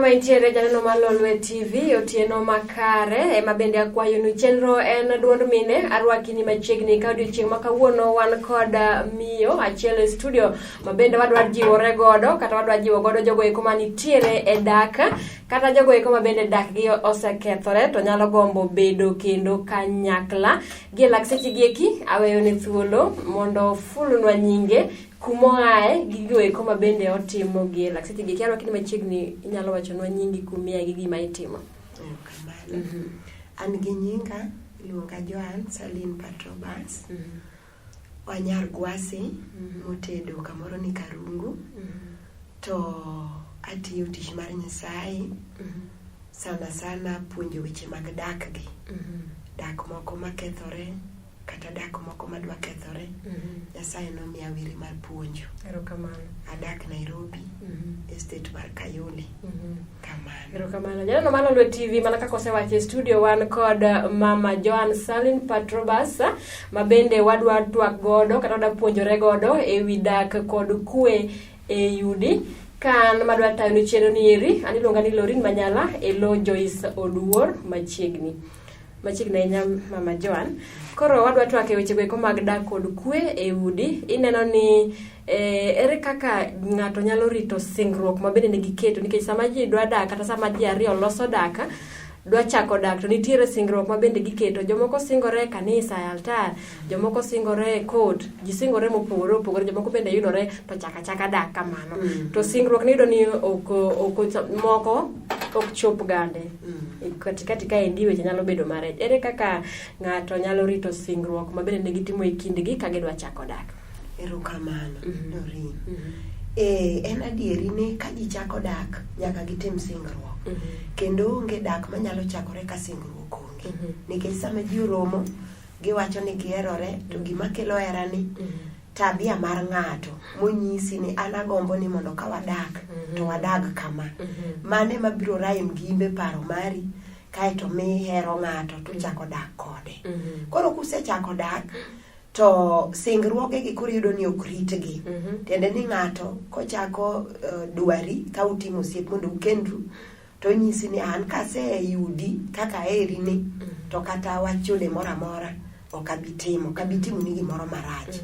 ma intiere janeno mar Lolwe TV otieno makare ema bende akwayonu chenro en duond mine arwaki ni machiegni ka odiochieng' ma kawuono wan kod miyo achiel e studio ma bende wadwa jiwore godo kata wadwa jiwo godo jogo eko manitiere e dak kata jogo eko ma bende dakgi osekethore to nyalo gombo bedo kendo kanyakla gi e lak seche gi eki aweyone thuolo mondo ofulnwa nyinge kumoae gi gigo eko ma bende otimo gi e lak seche gi eki arwaki ni machiegni inyalo wachonwa nyingi kumiae gi gima itimo. Erokamano. An gi nyinga iluonga Joan Saline Patrobas. Wanyar Gwasi motedo kamoro ni Karungu. To atiyo tich mar Nyasaye. Sana sana puonjo weche mag dak gi. Dak moko makethore kata dak moko madwa kethore. Nyasaye nomiya wiri mar puonjo. Erokamano. Adak Nairobi e state mar Kayole. Kamano. Erokamano. Janeno mar Lolwe TV mana kaka osewacho e studio wan kod Mama Joan Salin Patrobas ma bende wadwa twak godo kata wadwa puonjore godo e wi dak kod kwe e udi. Ka an madwa tayonu chenro ni eri, an iluonga ni Lorin Manyala e lo Joyce Oduor machiegni. Machiegni ahinya Mama Joan. Koro wadwa twak e wechego eko mag dak kod kwe e udi. Ineno ni ere kaka ng'ato nyalo rito singruok ma bende ne giketo nikech sama ji dwa dak kata sama ji ariyo loso dak dwa chako dak to nitiere singruok ma bende giketo. Jomoko singore e kanisa e altar, jomoko singore e court, ji singore mopogore opogore, jomoko bende yudore to chaka chaka dak kamano. To singruok niyudo ni ok moko ok chop gande. Katikati kaendi weche nyalo bedo marach. Ere kaka ng'ato nyalo rito singruok ma bende ne gitimo e kindgi ka gidwa chako dak? Erokamano, Doreen. Eh, en adieri ni ka ji chako dak nyaka gitim singruok. Kendo onge dak manyalo chakore ka singruok onge. Nikech sama ji oromo, giwacho ni giherore, to gima kelo hera ni tabia mar ng'ato monyisi ni an agombo ni mondo ka wadak to wadag kama. Mano ema biro rhyme gi imbe paro mari kaeto mi hero ng'ato to uchako dak kode. Koro kusechako dak to singruoge gi koro iyudo ni ok ritgi. Tiende ni ng'ato kochako dwari ka utimo osiep mondo ukendru to onyisi ni an kaseyudi kaka aheri ni to kata wach chode moro amora ok abi timo, ok abi timoni gimoro marach.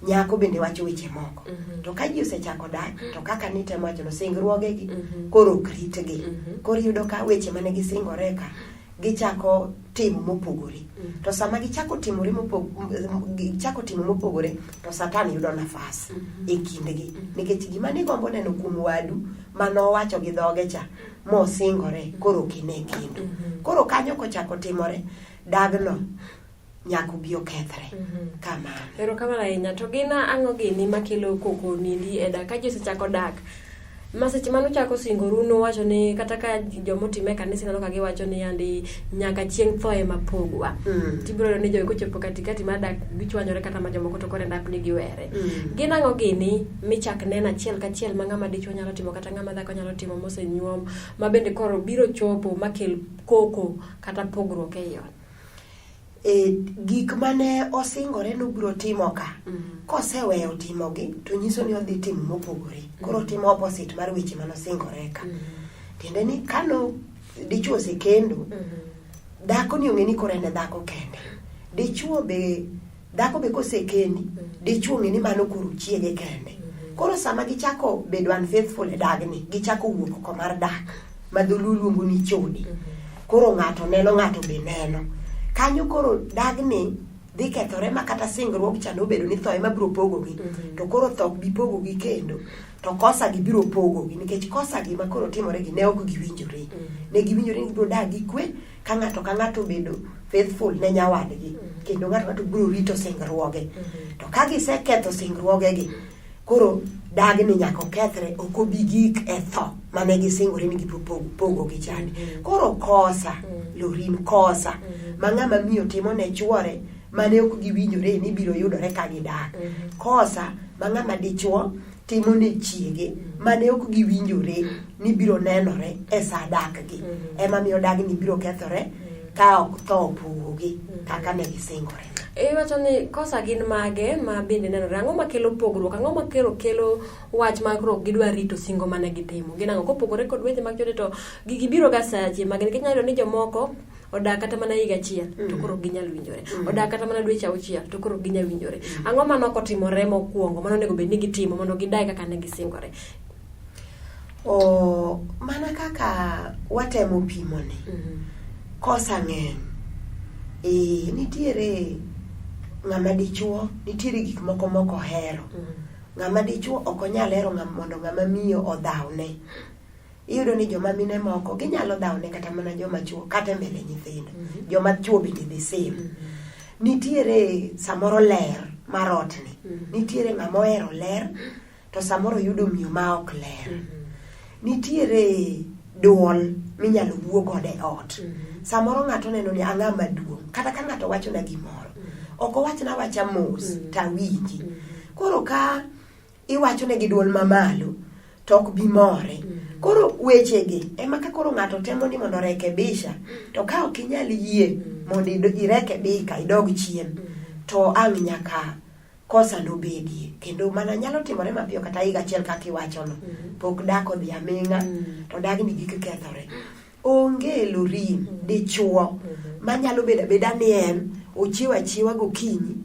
Nyako bende wacho weche moko. To ka ji osechako dak to kaka nitemo wachono singruoge gi koro ok ritgi. Koro iyudo ka weche mane gisingore ka gichako timo mopogore. To sama gichako timore gichako timo mopogore to Satan yudo nafas e kindgi. Nikech gima nigombo neno kuom wadu manowacho gi dhoge cha mosingore koro ok ine kendo. Koro kanyo kochako timore dagno nyaka obi okethre. Kamano. Erokamano ahinya. To gin ang'o gini makelo koko nindi e dak? Ka ji osechako dak, ma seche mane uchako singoru nuwacho ni kata ka jomotime e kanisa ineno ka giwacho ni yandi nyaka chieng' tho ema pogwa. Tibiro yudo ni jogi kochopo katikati mar dak gichwanyore kata ma jomoko to koro end up ni giwere. Gin ang'o gini michak neno achiel kachiel ma ng'ama dichuo nyalo timo kata ng'ama dhako nyalo timo mosenyuom ma bende koro biro chopo makel koko kata pogruok ei ot? E, gik mane osingore nobiro timo ka koseweyo timogi to nyiso ni odhi timo mopogore. Koro otimo opposite mar weche mane osingore ka. Tiende ni kano dichuo osekendo, dhako ni ong'e ni koro en e dhako kende. Dichuo be dhako be kosekendi, dichuo ong'e ni mano koro chiege kende. Koro sama gichako bedo unfaithful e dagni, gichako wuok oko mar dak ma dholuo luongo ni chode. Koro ng'ato neno ng'ato be neno. Kanyo koro dagni dhi kethore ma kata singruok cha nobedo ni tho ema biro pogogi. To koro tho ok bi pogogi kendo. To kosa gi biro pogogi nikech kosa gi ma koro timore gi ne ok giwinjore. Ne giwinjore ni gibiro dak gi kwe ka ng'ato ka ng'ato obedo faithful ne nyawadgi kendo ng'ato ng'ato biro rito singruoge. To ka giseketho singruogegi, koro dagni nyaka okethre, ok obi gik e tho mane gisingore ni gibiro pogo gi chande. Koro kosa, Lorin, kosa ma ng'ama miyo timo ne chuore mane ok giwinjore ni biro yudore ka gidak. Kosa ma ng'ama dichuo timo ne chiege mane ok giwinjore ni biro nenore e sa dakgi. Ema miyo dagni biro kethore. Ka ok tho opogogi kaka ne gisingore. Iwacho ni kosa gin mage ma bende nenore? Ang'o makelo pogruok? Ang'o makelo kelo wach mar koro ok gidwa rito singo mane gitimo? Gin ang'o? Kopogore kod weche mag chode to gigi biro ga sache mage nikech inyalo yudo ni jomoko odak kata mana higa achiel to koro ok ginyal winjore. Odak kata mana dweche auchiel to koro ok ginyal winjore. Ang'o mane ok otimore mokwongo mane onego bed ni gitimo mondo gidag kaka ne gisingore? O, mana kaka watemo pimoni, kosa ng'eny. E, nitiere ng'ama dichuo, nitiere gik moko mok ohero. Ng'ama dichuo ok onyal hero mondo ng'ama miyo odhawne. Iyudo ni joma mine moko ginyalo dhawne kata mana joma chuo kata e mbele nyithindo. Joma chuo bende the same. Nitiere samoro ler mar otni. Nitiere ng'ama ohero ler to samoro yudo miyo ma ok ler. Nitiere duol minyalo wuo godo e ot. Samoro ng'ato neno ni ang'a maduong', kata ka ng'ato wachona gimoro, ok owachna awacha mos tawinji. Koro ka iwachone gi duol mamalo to ok bi more. Koro wechegi ema ka koro ng'ato temo ni mondo orekebisha, to ka ok inyal yie mondo irekebika idog chien, to ang' nyaka kosa nobedie. Kendo mana nyalo timore mapiyo kata higa achiel kaka iwachono. Pok dak odhi aming'a, to dagni gik kethore. Onge Lorin dichuo manyalo bedo abeda ni en ochiew achiewa gokinyi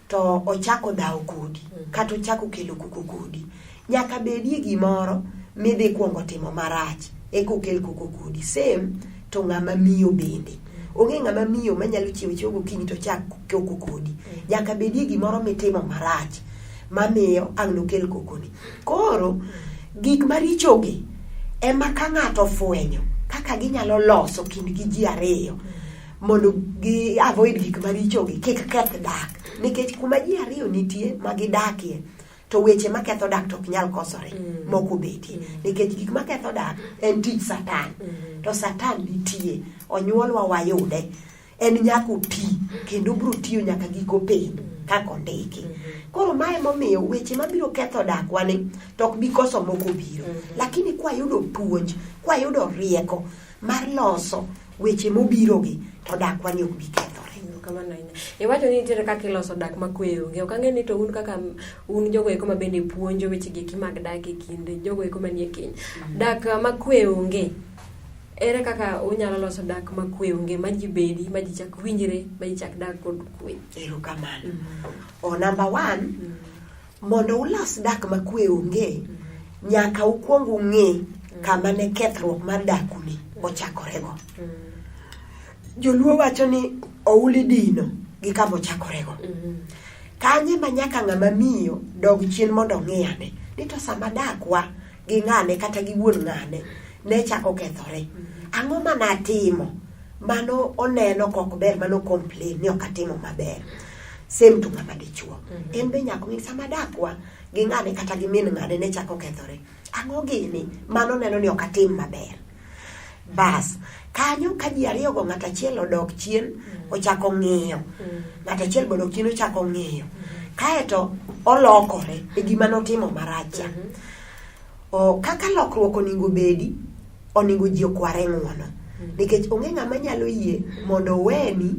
to ochako dhawo kodi kata ochako kelo koko kodi. Nyaka bedie gimoro midhi kuongo timo marach eka okel koko kodi. Same to ng'ama miyo bende. Onge ng'ama miyo manyalo chiewo achiewa gokinyi to chak koko kodi. Nyaka bedie gimoro mitimo marach mamiyo ang' nokel kokoni. Koro gik marichogi ema ka ng'ato ofwenyo kaka ginyalo loso kindgi ji ariyo mondo gi avoid gik marichogi kik keth dak. Nikech kuma ji ariyo nitie ma gidakie to weche maketho dak to ok nyal kosore moko betie. Nikech gik maketho dak en tich Satan. To Satan nitie, onyuolwa wayude. En nyaka oti kendo obiro tiyo nyaka giko piny kaka ondiki. Koro mae momiyo weche mabiro ketho dakwa ni to ok bi koso moko biro. Lakini kwayudo puonj, kwayudo rieko mar loso weche mobirogi to dakwa ni ok bi kethore. Kamano ahinya. Iwacho ni nitiere kaka iloso dak ma kwe onge. Ok ang'e ni to un kaka un jogo eko ma bende puonjo weche gi eki mag dak e kind jogo eko manie keny. Dak ma kwe onge. Ere kaka unyalo loso dak ma kwe onge ma ji bedi, ma ji chak winjre, ma ji chak dak kod kwe? Erokamano. O number one, mondo ulos dak ma kwe onge, nyaka ukwong ung'e kama ne kethruok mar dakuni ochakorego. Joluo wacho ni ouli dino gi kama ochakorego. Kanye ma nyaka ng'ama miyo dog chien mondo ong'i ane ni to sama dakwa gi ng'ane kata gi wuon ng'ane ne chako kethore. Ang'o mane atimo mano oneno kok ber mano complain ni ok atimo maber. Same to ng'ama dichuo. En be nyaka ong'e sama dakwa gi ng'ane kata gi min ng'ane ne chako kethore. Ang'o gini mano neno ni ok atim maber. Bas, kanyo ka ji ariyo go ng'at achiel odok chien ochako ng'iyo. Ng'at achiel be odok chien ochako ng'iyo. Kaeto olokore e gima notimo marach cha. O, kaka lokruok onego bedi, onego ji okware ng'uono. Nikech onge ng'ama nyalo yie mondo oweni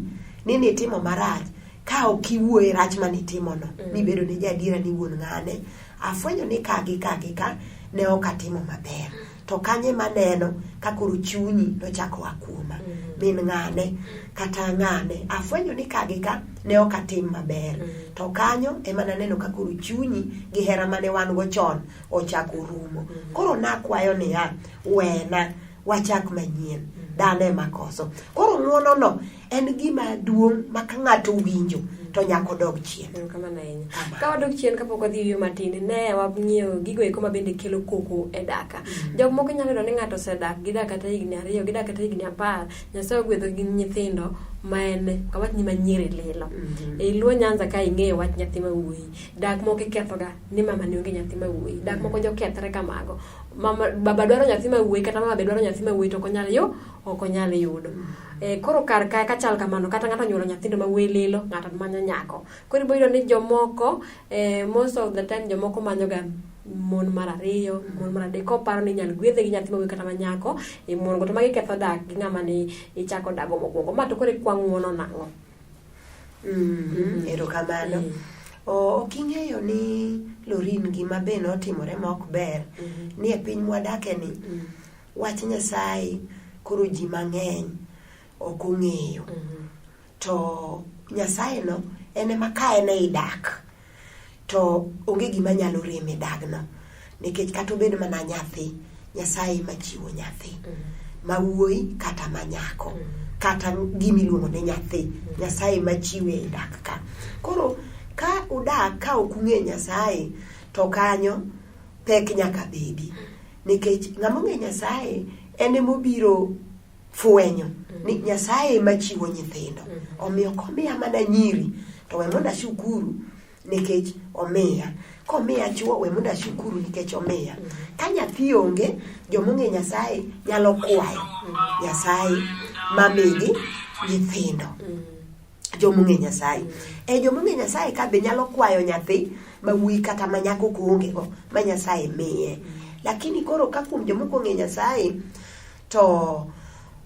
ni nitimo marach ka ok iwuoye e rach manitimono. Mibedo ne jaadiera ni wuon ng'ane, afwenyo ni ka gi ka gi ka ne ok atimo maber. To kanye maneno ka koro chunyi nochako a kuoma. Min ng'ane kata ng'ane afwenyo ni ka gi ka ne ok atim maber. To kanyo ema naneno ka koro chunyi gi hera mane wan go chon ochako rumo. Koro nakwayo niya, wena wachak manyien. Dhano ema koso. Koro ng'uono no en gima duong' ma ka ng'ato owinjo to nyaka odog chien. Erokamano ahinya. Ka wadok chien kapok wadhi yueyo matin, ne wang'iyo gigo eko ma bende kelo koko e daka. Jok moko nyalo yudo ni ng'ato osedak, gidak kata higni 2, gidak kata higni 10, Nyasaye ogwedho gi nyithindo ma en, awach ni ma nyiri lilo. E Luo Nyanza ka ing'eyo wach nyathi ma wuoyi, dak moko ikethoga ni mama ne onge nyathi ma wuoyi. Dak moko jokethre kamago. Mama, baba dwaro nyathi ma wuoyi kata mama be dwaro nyathi ma wuoyi to ok onyal yo, ok onyal yudo. Koro kar ka kachal kamano, kata ng'ato onyuolo nyithindo ma wuoyi lilo, ng'ato manyo nyako. Koro ibo yudo ni jomoko, most of the time jomoko manyo ga mon mar ariyo, mon mar adek, koparo ni inyal gwedhe gi nyathi ma wuoyi kata ma nyako e mon go, to magi ketho dak gi ng'ama ni ichako dago mokwongo. Ma to koro ikwa ng'uono nang'o? Erokamano. Ok ing'eyo ni Lorin gima be notimore ma ok ber ni e piny mwadake ni wach Nyasaye koro ji mang'eny ok ong'eyo. To Nyasaye no en ema ka en ei dak to onge gima nyalo rem e dagno, nikech kata obed mana nyathi, Nyasaye ema chiwo nyathi ma wuoyi kata ma nyako, kata gima iluongo ni nyathi, Nyasaye ema chiwe e dak ka. Koro ka udak ka ok ung'e Nyasaye to kanyo pek nyaka bedi, nikech ng'ama ong'e Nyasaye en emobiro fwenyo ni Nyasaye ema chiwo nyithindo. Omiyo komiya mana nyiri to we mondo ashukuru nikech omiya, komiya chuo we mondo ashukuru nikech omiya. Ka nyathi onge, jomong'e Nyasaye nyalo kwayo Nyasaye mamigi nyithindo. Jomong'e Nyasaye jomong'e Nyasaye ka be nyalo kwayo nyathi ma wuoyi kata ma nyako koonge go ma Nyasaye miye. Lakini koro ka kuom jomok ong'e Nyasaye to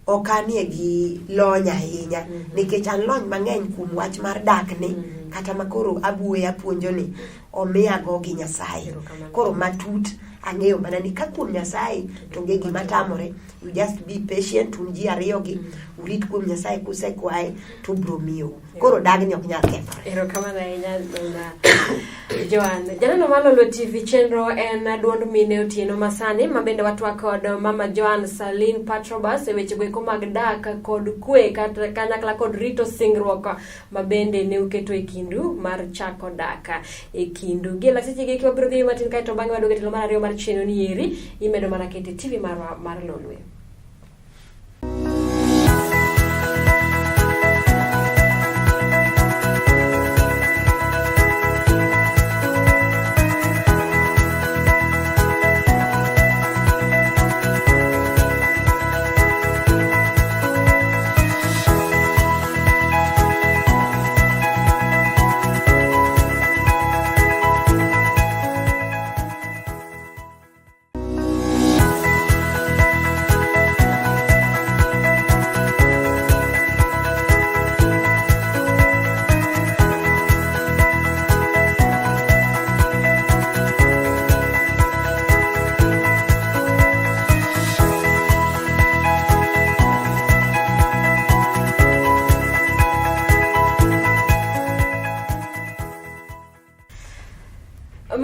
ok anie gi lony ahinya, nikech an lony mang'eny kuom wach mar dakni kata ma koro abuoye apuonjo ni omiyago gi Nyasaye. Koro matut ang'eyo mana ni ka kuom Nyasaye to onge gima tamore. You just be patient, un ji ariyo gi urit kuom Nyasaye, kusekwaye to obiro miyou. Koro dagni ok nyal kethore. Erokamano ahinya Mama Joan. Janeno mar Lolwe TV, chenro en duond mine otieno masani, ma bende watwak kod Mama Joan Salin Patrobas e weche goeko mag dak kod kwe kata kanyakla kod rito singruok ma bende ne uketo e kindu mar chako dak e kindu. Gi lak seche gi wabiro dhi matin kaeto bang'e waduogo e tielo mar ariyo mar chenro ni eri imedo mana kete TV marwa mar Lolwe.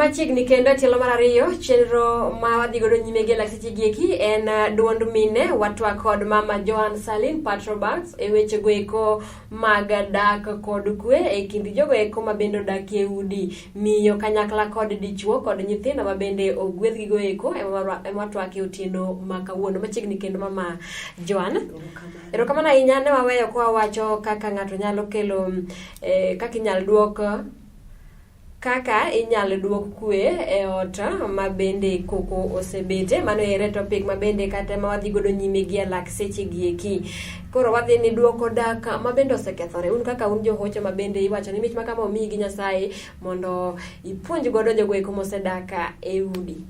Machiegni kendo e tielo mar ariyo, chenro ma wadhi godo nyime gi lakteche gi eki en duond mine. Watwak kod Mama Joan Salin Patrobas e weche go eko mag dak kod kwe e kind jogo eko ma bende odak e udi, miyo kanyakla kod dichuo kod nyithindo ma bende ogwedhgi go eko ema watwak e otieno ma kawuono. Machiegni kendo Mama Joan, erokamano ahinya. Ne waweyo ka wawacho kaka ng'ato nyalo kelo kaka inyal duok kaka inyalo duok kwe e ot ma bende koko osebete. Mano ere topic ma bende kata ma wadhi godo nyime gi e lak seche gi eki. Koro wadhi ni duoko dak ma bende osekethore. Un kaka un johocho ma bende iwacho ni mich ma kama omiyi gi Nyasaye mondo ipuonj godo jogo eko mosedak e udi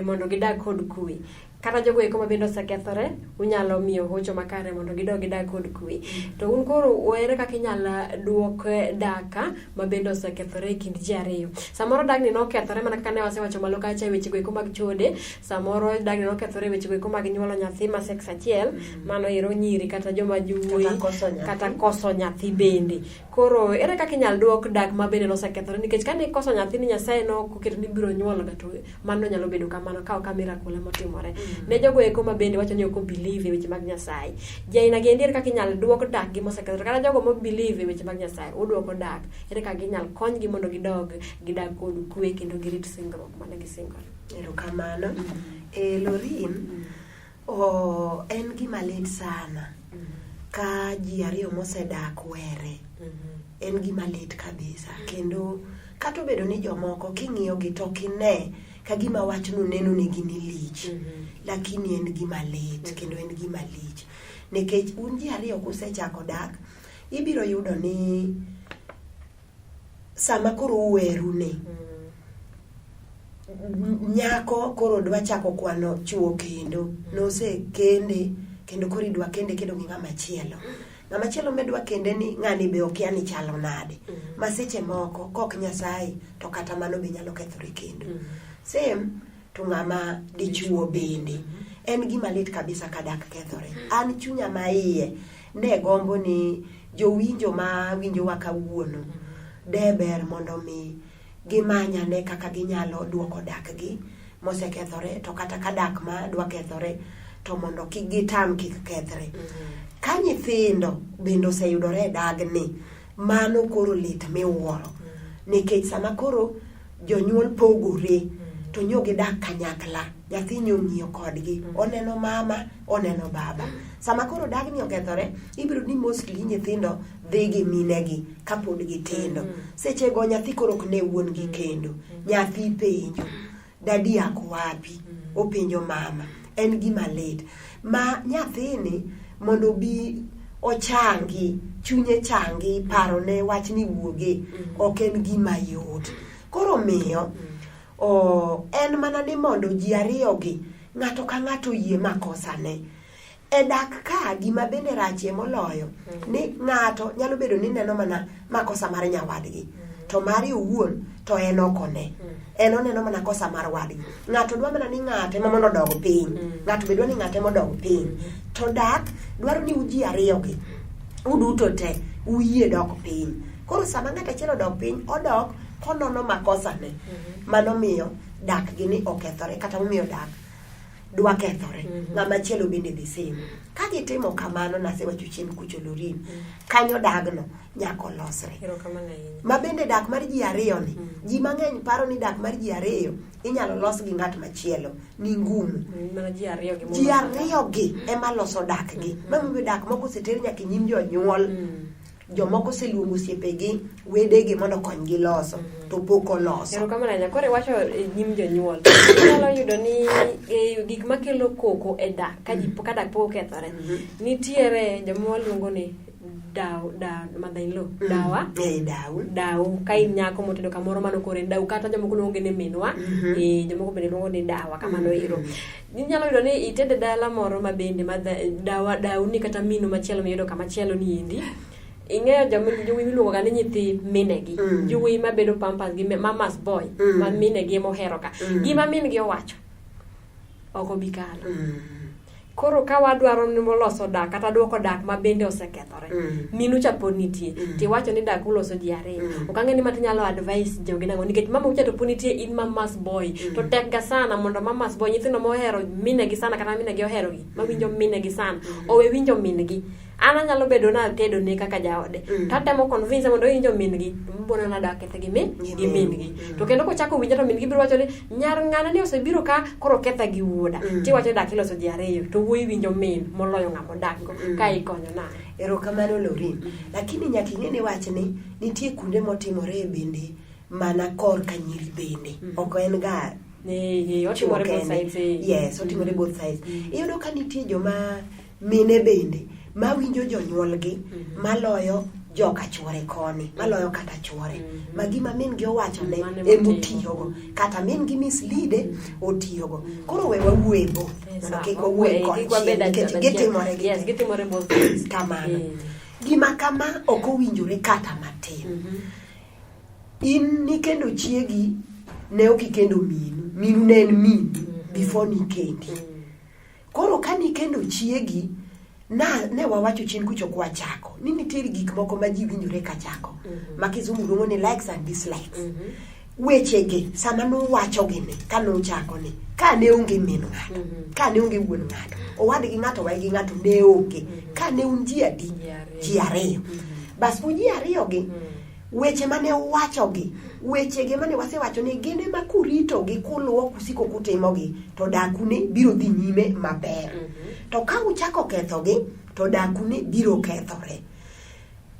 mondo gidag kod kwe. Kata jogo eko ma bende osekethore, unyalo miyo hocho makare mondo gidog gidag kod kwe. To un koro ere kaka inyalo duok daka ma bende osekethore e kind ji ariyo? Samoro dagni nokethore mana kaka ne wasewacho malo kacha e weche go eko mag chode, samoro dagni nokethore e weche go eko mag nyuolo nyathi ma sex achiel, mano ero nyiri kata joma jowuoyi kata koso nyathi bende. Koro ere kaka inyalo duok dak ma bende nosekethore? Nikech kane ikoso nyathi ni Nyasaye noketo ni ibiro nyuolo ga, to mano nyalo bedo kamano ka ok miracle emotimore. Ne jogo eko ma bende wacho ni ok believe e weche mag Nyasaye. Ji aina gi endi ere kaka inyalo duok dak gi mosekethore? Kata jogo mo believe e weche mag Nyasaye, uduoko dak. Ere kaka inyalo konygi mondo gidog gidag kod kwe kendo girit singruok mane gisingore? Erokamano. Lorin, en gima lit sana ka ji ariyo mosedak were. En gima lit kabisa. Kendo kata obedo ni jomoko king'iyo gi to ok ine ka gima wachno neno negi ni lich, lakini en gima lit kendo en gima lich. Nikech un ji ariyo kusechako dak, ibiro yudo ni sama koro uweru ni, Nyako koro dwa chako kwano chuo kendo nosekende kendo koro idwa kende kendo gi ng'ama chielo. Ng'ama chielo midwa kende ni ng'ani be okia ni chalo nade. Ma seche moko kok Nyasaye to kata mano be nyalo kethore kendo. Same to ng'ama dichuo bende. En gima lit kabisa ka dak kethore. An chunya ma iye ne gombo ni jowinjo ma winjowa kawuono de ber mondo mi gimany ane kaka ginyalo duoko dakgi mosekethore to kata ka dak ma dwa kethore to mondo kik gitam kik kethre. Ka nyithindo bende oseyudore e dagni, mano koro lit miwuoro. Nikech sama koro jonyuol pogore to nyo gidak kanyakla, nyathi nyo ong'iyo kodgi, oneno mama, oneno baba. Sama koro dagni okethore, ibiro ni mostly nyithindo dhi gi minegi kapod gitindo. Sechego nyathi koro ok ne wuon gi kendo. Nyathi penjo, daddy ako wapi? Openjo mama. En gima lit. Ma nyathini mondo obi ochangi, chunye changi, parone wachni wuoge, ok en gima yot. Koro miyo, en mana ni mondo ji ariyogi, ng'ato ka ng'ato oyie makosane. E dak ka gima bende rachie moloyo ni ng'ato nyalo bedo ni neno mana makosa mar nyawadgi to mare owuon to en ok one. En oneno mana kosa mar wadgi. Ng'ato dwa mana ni ng'ato ema mondo odog piny. Ng'ato be dwa ni ng'ato ema odog piny. To dak dwaro ni uji ariyogi uduto te uyie dok piny. Koro sama ng'ato achiel odok piny, odok konono makosane. Mano miyo dak gi ni okethore kata momiyo dak dwa kethore. Ng'ama chielo bende the same. Ka gitimo kamano, nasewacho chien kucho Lorin, kanyo dagno nyaka olosre. Erokamano ahinya. Ma bende dak mar ji ariyo ni, ji mang'eny paro ni dak mar ji ariyo inyalo los gi ng'at machielo, ni ngumu. Mana ji ariyo gi Ji ariyo gi ema loso dak gi. Momiyo dak moko oseter nyaka e nyim jonyuol. Jomoko oseluongo osiepegi, wedegi mondo okonygi loso, to pok oloso. Erokamano ahinya. Koro iwacho e nyim jonyuol. Inyalo yudo ni gik makelo koko e dak ka ji ka dak pok okethore. Nitiere joma waluongo ni daw, da, mother in law, dawa. Dau. Dau ka in nyako motedo kamoro mano koro en dau kata jomoko luonge ni minwa, jomoko bende luongo ni dawa kamano ero. Inyalo yudo ni itedo dala moro ma bende ma dawa dauni kata minu machielo miyudo kama chielo ni endi. Ing'eyo joma jowuoyi miluongo ga ni nyithi minegi. Jowuoyi mabedo pampers gi mama's boy ma minegi ema ohero ka. Gima min gi owacho ok obi kalo. Koro ka wadwaro ni loso dak kata duoko dak ma bende osekethore. Minu cha pod nitie. Tiwacho ni dak uloso ji ariyo. Ok ang'e ni ma tinyalo advice jogi nang'o nikech mama ucha to pod nitie in mama's boy. To tek ga sana mondo mama's boy nyithindo mohero minegi sana kata minegi oherogi mawinjo minegi sana owe winjo min gi. An anyalo bedo na atedo ne kaka jaode. To atemo convince mondo owinjo min gi. Mbona nadak kethe gi min Gi gi min. min gi. To kendo kochako winja to min gi biro wacho ni nyar ng'ana ni osebiro ka koro ketha gi wuoda. Tiwacho ni dak iloso ji ariyo to wuoyi winjo min moloyo ng'ama odak go ka ikonyo nade. Erokamano Lorin. Lakini nyaka ing'e ni wachni nitie kuonde motimore bende mana korka nyiri bende. Ok en ga Otimore both kende. sides. Yes, otimore both sides. Iyudo ka nitie joma mine bende mawinjo jonyuolgi maloyo joka chuore koni, maloyo kata chuore. Ma gima min gi owacho ne Mano ema emotiyogo. Kata min gi mislead otiyogo. Koro we wawuoye both. Mondo kik wawuoye Kik wabed konchiel nikech achiel. gitimore gi Yes, te. gitimore both sides. Kamano. Gima kama ok owinjore kata matin. In nikendo chiegi ne ok ikendo minu. Minu ne en minu before nikendi. Koro ka nikendo chiegi, na ne wawacho chien kucho kwachako ni nitiere gik moko ma ji winjore kachako ma kizungu luongo ni likes and dislikes. Wechegi sama nuwachogi ni ka nuchako ni ka ne onge min ng'ato, ka ne onge wuon ng'ato, owadgi ng'ato waygi ng'ato ne onge, ka ne un ji adi? Ji ariyo. Ji ariyo. Bas uji ariyogi weche mane uwachogi, wechegi mane wasewacho ni gin ema kuritogi kuluwo kusiko kutimogi to dakune biro dhi nyime maber. To ka uchako kethogi to dakune biro kethore.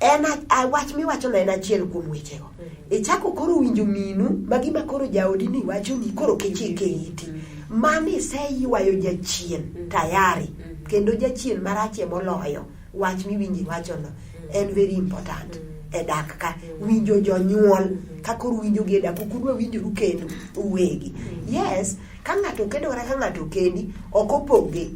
En wach miwachono en achiel kuom wechego. Ichako koro winjo minu ma gima koro jaodi ni wachoni koro kichike iti. Mani iseywayo jachien tayari kendo jachien marachie moloyo wach miwinjo iwachono en very important. e dak ka winjo jonyuol ka koro winjo gi e dak ok udwa winjoru kendu uwegi yes ka ng'ato kendo kata ka ng'ato kendi ok opoge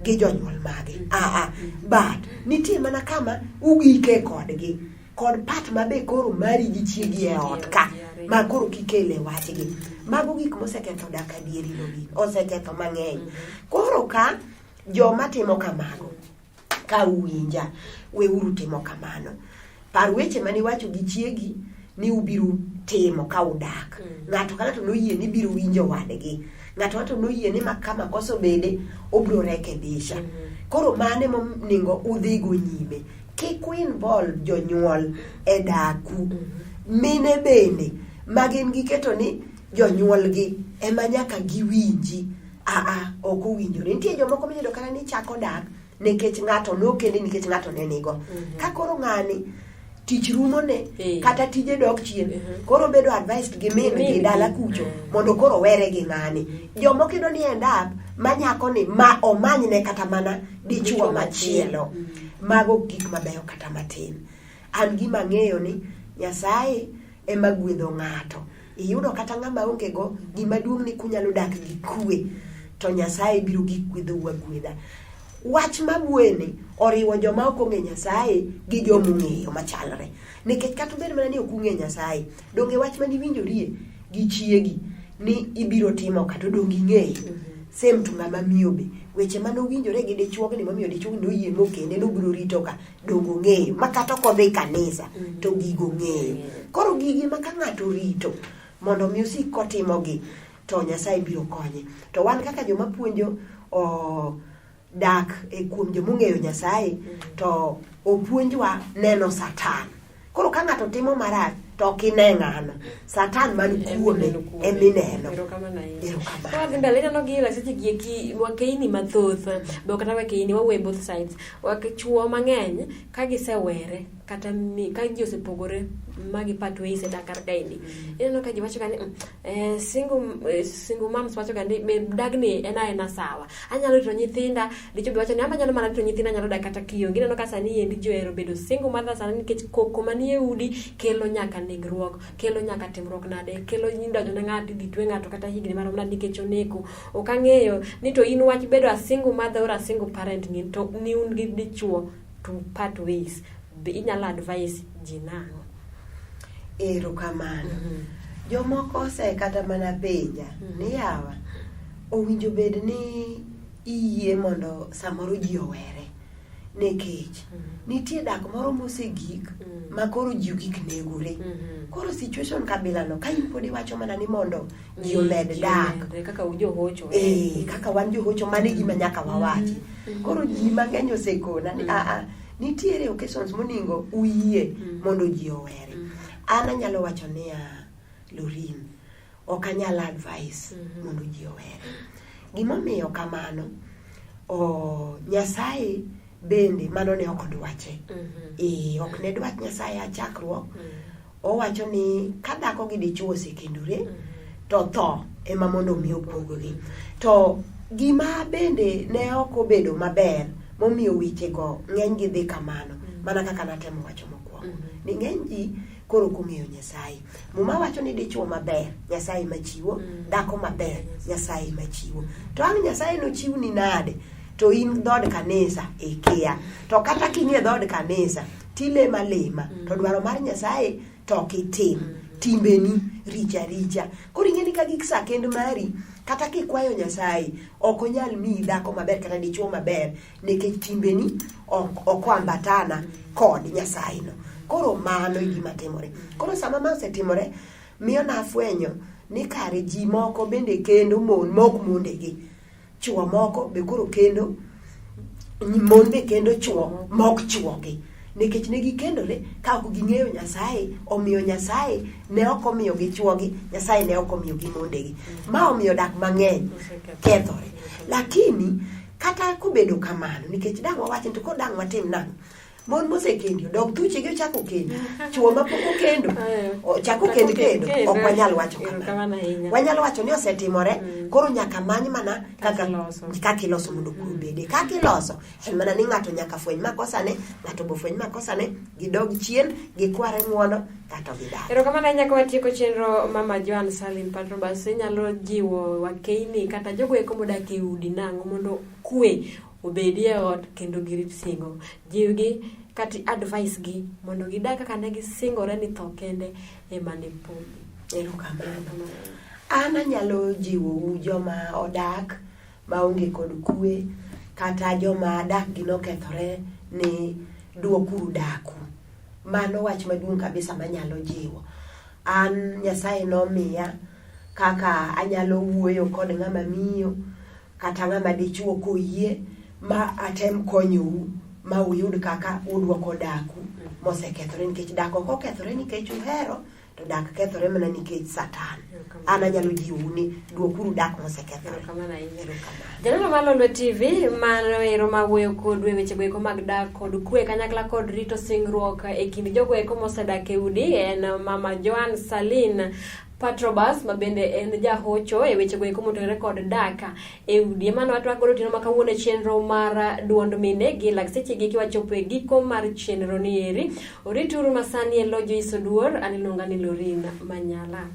gi jonyuol mage aa but nitie mana kama ugike kodgi kod part ma be koro mari gi chiegi e ot ka ma koro kikele wachgi mago gik moseketho dak adieri Loreen oseketho mang'eny koro ka joma timo kamago ka uwinja weuru timo kamano par weche mane iwacho gi chiegi ni ubiro timo ka udak ng'ato ka ng'ato noyie ni biro winjo wadgi ng'ato ng'ato noyie ni ma ka makosa obede obiro rekebisha koro mano emonego udhigo nyime kik u involve jonyuol e daku mine bende ma gin giketo ni jonyuolgi ema nyaka giwinji aa ok owinjore nitie jomoko miyudo kata ni chako dak nikech ng'ato nokende nikech ng'ato ne nigo ka koro ng'ani tich rumone kata tije dok chien koro bedo advised gi min gi dala kucho mondo koro were gi ng'ani jomoko iyudo ni end up ma nyako ni ma omanyne kata mana dichuo machielo mago gik mabeyo kata matin an gima ang'eyo ni nyasaye ema gwedho ng'ato iyudo kata ng'ama onge go gima duong' ni kunyalo dak gi kwe to nyasaye biro gi gwedhou agwedha wach mabweni oriwo joma ok ong'e nyasaye gi joma ong'eyo machalre nikech kata obed mana ni ok ung'e nyasaye donge wach maniwinjorie gi chiegi ni ibiro timo kata donge ing'eyo same to ng'ama miyo be weche manowinjore gi dichuogni momiyo dichuogni noyie mokende nobiro rito ka donge ong'eyo ma kata ok odhi kanisa to gigo ong'eyo koro gigi ma ka ng'ato orito mondo mi osik kotimogi to nyasaye biro konye to wan kaka joma puonjo o, dak e kuom jomong'eyo nyasaye to opuonjwa neno satan koro ka ng'ato timo marach to ok ine ng'ano satan man kuome emineno Erokamano ahinya. Erokamano. Ka wadhi mbele ineno gi ila seche gi eki wakeini mathoth be ok kata wakeini wawuoyo both sides wak chuo mang'eny ka gisewere kata mi, ka ji osepogore ma gi part ways e dak kar kaendi ineno ka ji wacho ga ni "Single moms wacho ga ni be dagni en aena sawa anyalo rito nyithinda dichuo be wacho ni amba anyalo mana rito nyithinda anyalo dak kata kionge ineno ka sani endi ji ohero bedo single mother sani nikech koko manie udi kelo nyaka negruok kelo nyaka timruok nade kelo idonjo ne ng'ato idhi twe ng'ato kata higni marom nade nikech oneko ok ang'eyo ni to in wach bedo a single mother or a single parent ni to ni un gi dichuo to part ways be inyalo advise ji nang'o erokamano jomoko ose kata mana penja ni yawa owinjo bed ni iyie mondo samoro ji owere nikech nitie dak moro mosegik ma koro ji ogik negore koro situation kabila no ka in pod iwacho mana ni mondo ji omed Ji dak omedre, kaka ujohocho kaka wan johocho mano e gima nyaka wawachi koro ji mang'eny osekona ni aa nitiere occasions moningo uyie mondo ji owere an anyalo wacho niya Lorin ok anyal advice mondo ji owere gimomiyo kamano o nyasaye bende mano ne ok dwache ok ne dwach nyasaye a chakruok owacho ni ka dhako gi dichuo osekendore to tho ema mondo mi opogogi to gima bende ne ok obedo maber momiyo wechego ng'eny gi dhi kamano mana kaka natemo wacho mokwongo ni ng'eny ji koro ok ong'eyo nyasaye muma wacho ni dichuo maber nyasaye machiwo dhako maber nyasaye machiwo to ang' nyasaye nochiwni nade to in dhood kanisa ikia to kata king'e dhood kanisa tilema lema to dwaro mar nyasaye to ok itim timbeni richa richa koro ing'e ni ka gik sa kend mari kata kikwayo nyasaye ok onyal miyi dhako maber kata dichuo maber nikech timbeni ok oambatana kod nyasaye no koro mano e gima timore koro sama ma osetimore miyo nafwenyo ni kare ji moko bende kendo mon mok mondegi chuo moko be koro kendo mon be kendo chuo mok chuogi nikech ne gikendore ka ok ging'eyo nyasaye omiyo nyasaye ne ok omiyogi chuogi nyasaye ne ok omiyogi mondegi ma omiyo dak mang'eny kethore lakini kata kobedo kamano nikech dang' wawach ni to koro dang' watim nang'o Mon mosekendi odog thuchegi ochak okendi. Chuo mapok okendo ochak okend kendo. Ok wanyal wacho kamano. Wanyalo wacho ni osetimore, koro nyaka many mana kaka kaka iloso mondo kwe obede. Kaka iloso en mana ni ng'ato nyaka fweny makosane, ng'ato bo fweny makosane, gidog chien, gikware ng'uono kata gidag. Erokamano ahinya ka watieko chenro Mama Joan Salim Patrobas, inyalo jiwo wakeini kata jogo eko modak e udi nang'o mondo kwe obedi e ot kendo girit singo. Jiwgi kata advice gi mondo gidag kaka ne gisingore ni tho kende ema ne pogi. Erokamano. An anyalo jiwou joma odak maonge kod kwe kata joma dakgi nokethore ni duokuru daku. Mano wach maduong' kabisa manyalo jiwo. An Nyasaye nomiya kaka anyalo wuoyo kod ng'ama miyo kata ng'ama dichuo koyie ma atem konyou ma uyud kaka uduoko daku mosekethore nikech dak ok okethore nikech uhero to dak kethore mana nikech Satan. An anyalo jiwou ni duokuru dak mosekethore. Erokamano ahinya. Janeno mar Lolwe TV mano ero ma wuoyo kodu e wechego eko mag dak kod kwe kanyakla kod rito singruok e kind jogo eko mosedak e udi en Mama Joan Salin Patrobas ma bende en jahocho e wechego eko motenore kod dak e udi. Emano watwak godo otieno ma kawuono e chenro mar duond mine gi lak seche gi kiwachopo e giko mar chenro ni eri. Orituru masani e lo Joyce Oduor, an iluonga ni Lorin Manyala.